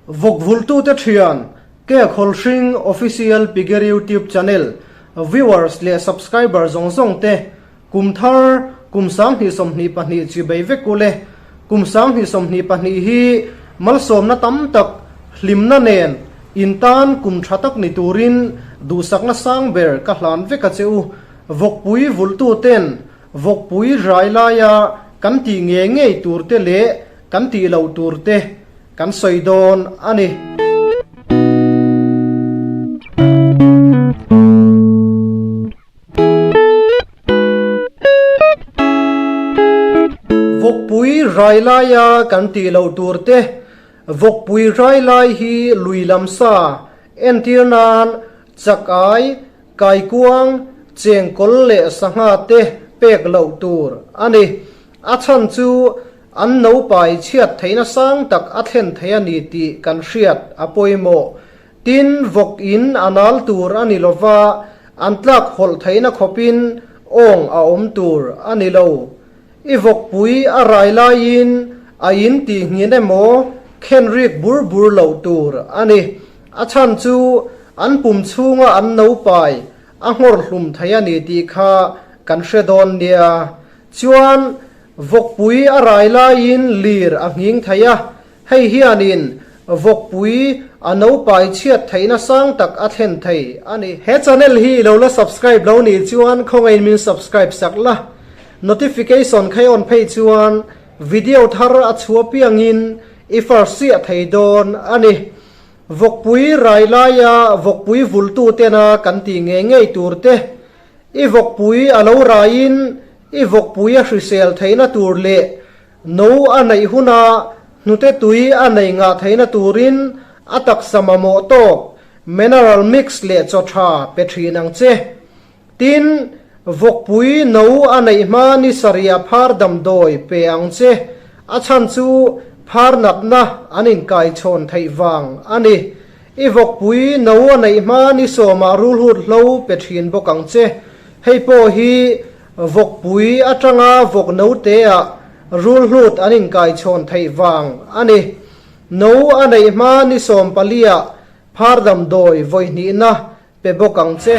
Vawk vultute thian, Ke Khawlhring Official Piger YouTube Channel viewers leh subscriber zawng zawng te, kum thar kum 2022 chi bei vek u le. Kum 2022 hi malsawmna tam tak hlimna nen in tan kum tha tak ni turin duhsakna sang ber ka hlan vek a che u. Vawkpui vultuten Vawkpui rai laia kan tih ngei ngei tur te leh kan tih loh tur te kan sawi dawn a ni. Vawkpui rai laia kan tih loh tur te, Vawkpui rai lai hi lui lam sa entir nan chak ai, Kaikuang, chengkawl leh sangha te pek loh tur a ni. A chhan chu an naupai chhiat theihna sang tak a thlen thei a ni tih kan hriat a pawimawh. Tin, vawk in a nal tur a ni lova, an tlak hawlh theihna khawpin awng a awm tur a ni lo. I vawkpui a rai laiin a in tih nghin emaw khen rik bur bur loh tur a ni. A chhan chu an pum chhunga an naupai a nghawr hlum thei a ni tih kha kan hre dawn nia. Chuan vawkpui a rai laiin lir a nghing thei a, hei hianin vawkpui a naupai chhiat theihna sang tak a thlen thei a ni. He channel hi i lo la subscribe lo nih chuan khawngaiin min subscribe sak la, notification khai on phei chuan video thar a chhuah piangin i first chiah thei dawn a ni. Vawkpui rai laia vawkpui vultu tena kan tih ngei ngei tur te, i vawkpui a lo raiin i vawkpui a hrisel theihna tur leh no a neih huna hnute tui a nei ngah theihna turin a taksa mamawh tawk mineral mix leh chaw tha pe thin ang che. Tin, vawkpui no a neih hma ni sarih phar damdawi pe ang che, a chhan chu phar natna an inkaichhawn theih vang a ni. I vawkpui no a neih hma ni sawmah rulhut hlo pe thin bawk ang che. Hei pawh hi vawkpui atanga vawk noteah rulhlut an inkaichhawn theih vang a ni. No a neih hma ni sawm paliah phar damdawi vawihnihna pe bawk ang che.